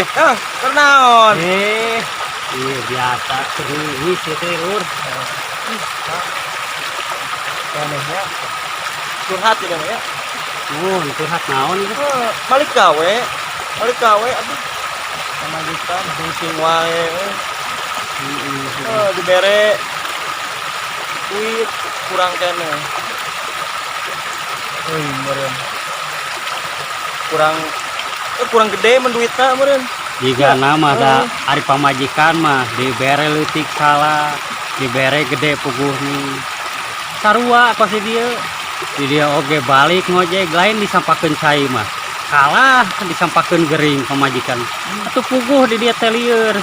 Oi, Kang, kunaon? Iya biasa serius ya teh lur. Anehnya. Curhat ya ya. Mun curhat naon itu? Balik gawe. Balik gawe aduh. Pamajikan pusing wae. Dibere duit kurang keneh. Euy, meureun. Kurang gede mun duitna meureun. Jika nama da ari pamajikan mah dibere leutik salah, dibere gede puguh nih. Sarua pasti dia. Di dia oge balik ngojek lain disampakeun cai mah. Kalah disampakeun gering pamajikan. Atuh puguh di dia teh lieur.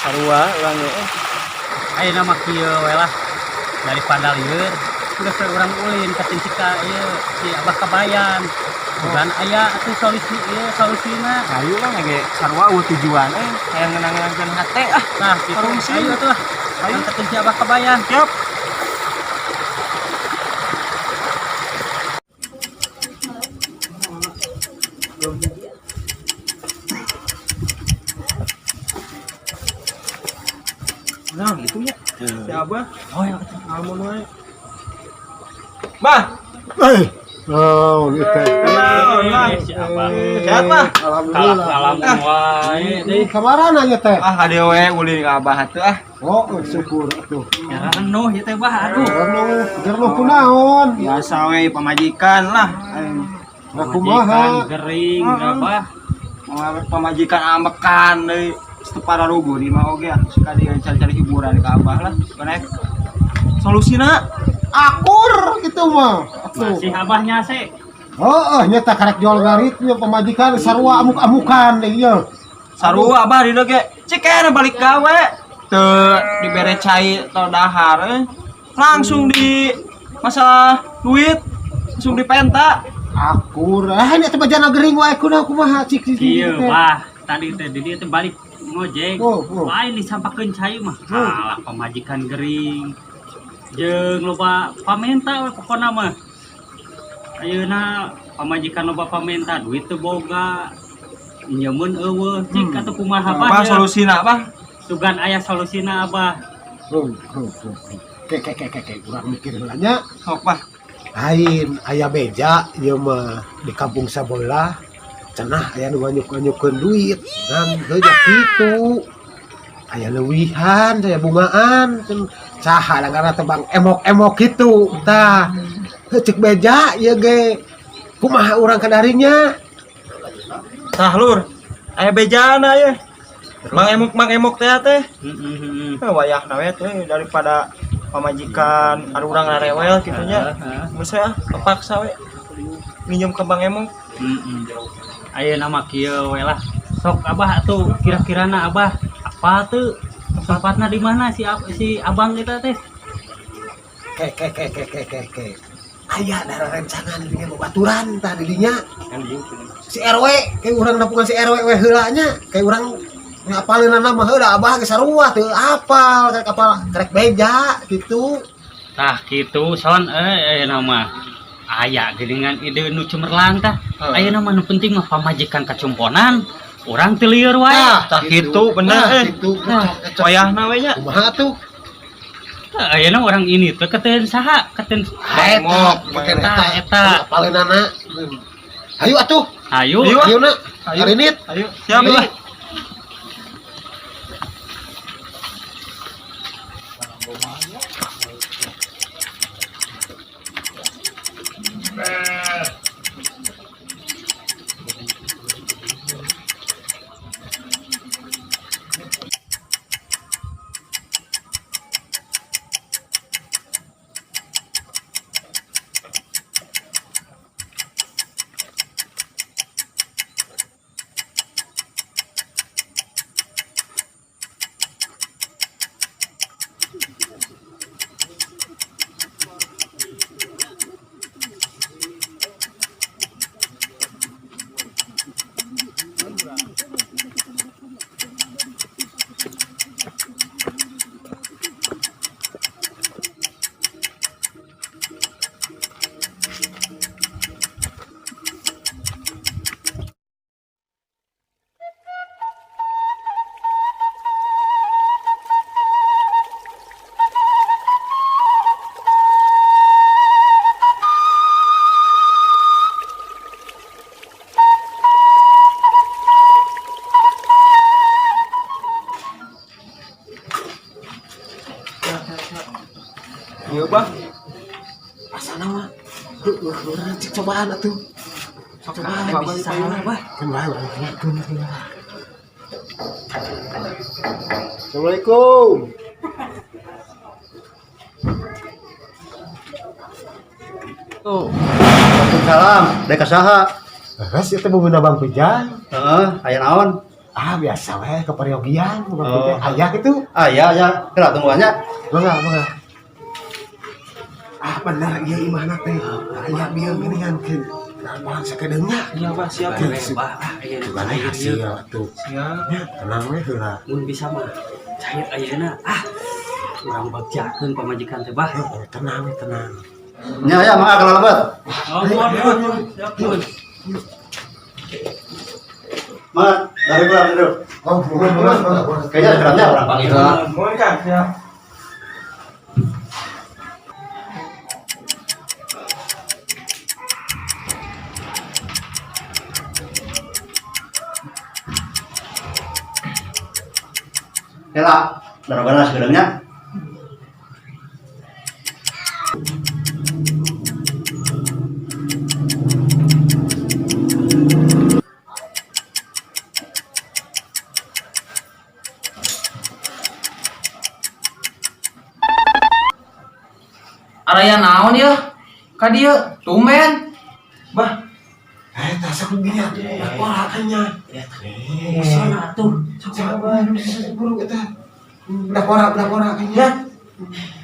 Sarua urang ge. Ayeuna mah kieu we lah. Daripada lieur, geus urang ulin ka cika ieu si Abah Kabayan. Bukan aya atuh solusi ieu solusina. Ayo lah ge sarua eueuh tujuan hayang ngenang-ngenangkeun hate ah. Nah, gitu. Korupsi. Ayo atuh. Ayo ka si Abah Kabayan. Siap. Nah, gitu ya. Si Abah. Oh ya. Ngalamun wae. Bah, Naon ieu teh? naon, Bah? Si Abah. Sehat, Bah? Alhamdulillah. Kalah wae deui. Kamarana ieu teh? Ah, hade we ulin ka Abah atuh ah. Oh, syukur atuh. Ya renuh ieu teh Bah, aduh. Jenuh, jenuh kunaon? Biasa we pamajikan lah. Nah, kumaha? Gering, Abah. Pamajikan ambekan deui para ruguh di mah oge ah suka dia cari-cari hiburan ka Abah lah. Naik solusina Akur gitu mah. Atuh. Masih abahnya sih. Heeh, nya teh karek jual ngarit nya pamajikan sarua amuk-amukan deui ieu. Sarua Abah di ge cik balik gawe teu dibere cai atau dahar langsung di masalah duit langsung dipenta. Akur. Ah, nya teh bajana gering wae kunaon kumaha cik cik. Iya, Bah. Tadi teh di dia teh balik ngojek. Oh, oh. Lain disampakeun cai mah. Kalah pamajikan gering. Jeung loba pamenta we pokona mah. Ayeuna pamajikan loba pamenta duit teu boga. Nyemun eueuh cik atuh kumaha Bah. Abah solusina Abah. Sugan aya solusina Abah. Ke ke ke ke ke urang mikir heula nya. Sok Bah. Lain aya beja ieu mah di kampung sabelah cenah aya nu nganyuk-nganyukkeun duit ngan heuh kitu. Aya leuwihan, aya bungaan, saha langgaran teh Bang emok-emok kitu tah. Heuh cek beja ieu ge kumaha urang kadarinya? Tah lur. Aya bejana ye. Mang emok teh teh. Heeh. Wayahna we teh daripada pamajikan anu urang rarewel kitu nya. Geus ah kepaksa we minjem ke Bang Emok. Heeh. Ayeuna mah kieu we lah. Sok Abah atuh kira-kirana Abah apa tuh tempatna di mana si si abang kita teh? Ke ke ke ke ke ke ke. Aya darah rencangan dirinya babaturan tah dirinya. Si RW kayak urang nepungan si RW we heula nya, kayak urang ngapaleunana mah heula Abah ge sarua teu apal karek apal karek beja gitu. Tah kitu son ayeuna mah aya geuningan ide nu cemerlang tah. Ayeuna mah nu penting mah pamajikan kacumponan urang teu lieur wae. Tah kitu bener Gitu. Wayahna we nya. Kumaha tuh? Tah ayeuna urang ini teh keteun saha? Keteun Eta, Eta, eta. Apaleunana. Hayu atuh. Ayo. Ayo. Ayo na. Ayo. Arinit. Ayo, siap Ayo. lah. Urang cik cobaan atuh. Cobaan bisa salah, Bah. Kan bae urang tanyakeun atuh. Assalamualaikum. Tuh. Waalaikumsalam. Dek saha? Leres ieu teh bumina Bang Pijay. Heeh, aya naon? Ah, biasa we keperyogian Bang Oh. Pijay. Aya gitu. Aya aya, kira tungguannya. Mangga, mangga. Ah, bener ieu imahna teh. Aya bieu geuningan ke. Gampang sakedeungnya. Iya, Bah, siap. Bah, ah, aya nu Gimana cair hasil ieu. atuh. Siap. Ya, tenang we heula. Mun bisa mah cair ayeuna. Ah, urang bagjakeun pamajikan teh, Bah. Heeh, tenang we, tenang. Nya aya mangga kalau lebet. Oh, mohon, mohon. Siap, mohon. Mangga dari keluar dulu. Oh, mohon, mohon, mohon. Kayaknya kerannya orang panggil. Mohon Kang, siap. Heula, darobana sakedeungnya. Araya naon ya? Ka dieu tumben. Bah, Eh, tas aku gini atuh. Laporannya. Eh, Sana atuh. Coba buru eta. Belakora, belakora kayaknya.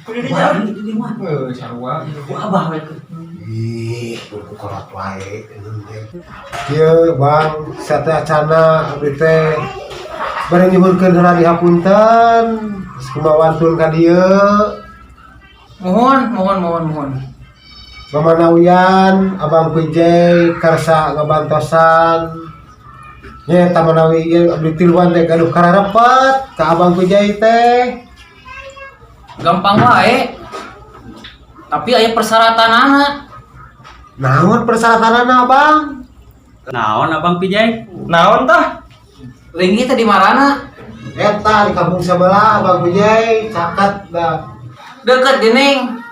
kudu di jam. Itu dia mah. Eh, sarua. Ku abah we ke. Ih, buru kolot wae. Kieu Bang, sateuacana abdi teh bari nyuhunkeun heula dihapunten. Kumaha wantun ka dieu. Mohon, mohon, mohon, mohon. Mamanawian Abang Pijay karsa ngabantosan. Nya eta manawi ieu abdi tiluan teh gaduh kararepet ka Abang Pijay teh. Gampang wae. Tapi aya persyaratanana. Naon persyaratanana Abang? Naon Abang Pijay? Naon tah? Leungit teh di marana. Eta di kampung sebelah Abang Pijay caket dah. Deket geuning.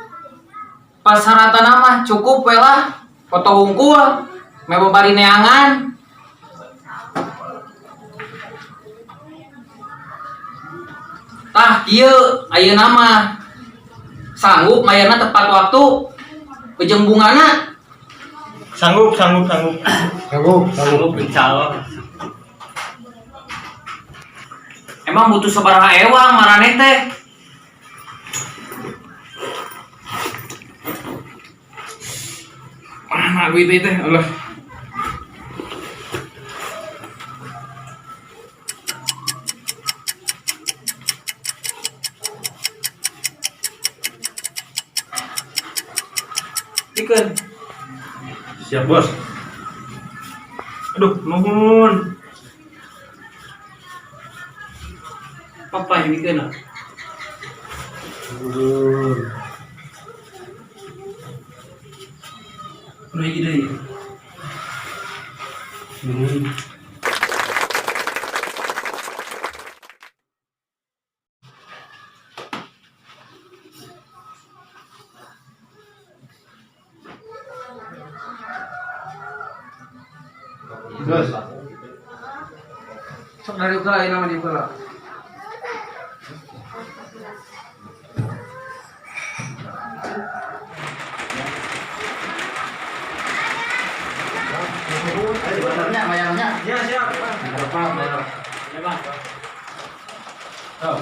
Persyaratan mah cukup we lah. Foto hungkul, me babari neangan. Tah kieu ayeuna mah sanggup mayarna tepat waktu. Ujung bungana Sanggup, sanggup, sanggup. Sanggup, sanggup. Sanggup insyaallah. Emang butuh sabaraha ewang maraneh teh. Mana duit teh Allah. Dikeun. Siap, Bos. Aduh, nuhun. Papa yang dikeun lah. Hmm. Udah hiji deui. Nuhun. Terus. Sok dari ukula ayeuna mah di ukula. Ayo dibayarnya, bayarnya. Ya, siap. Berapa bayar? Ya, Bang. Tuh.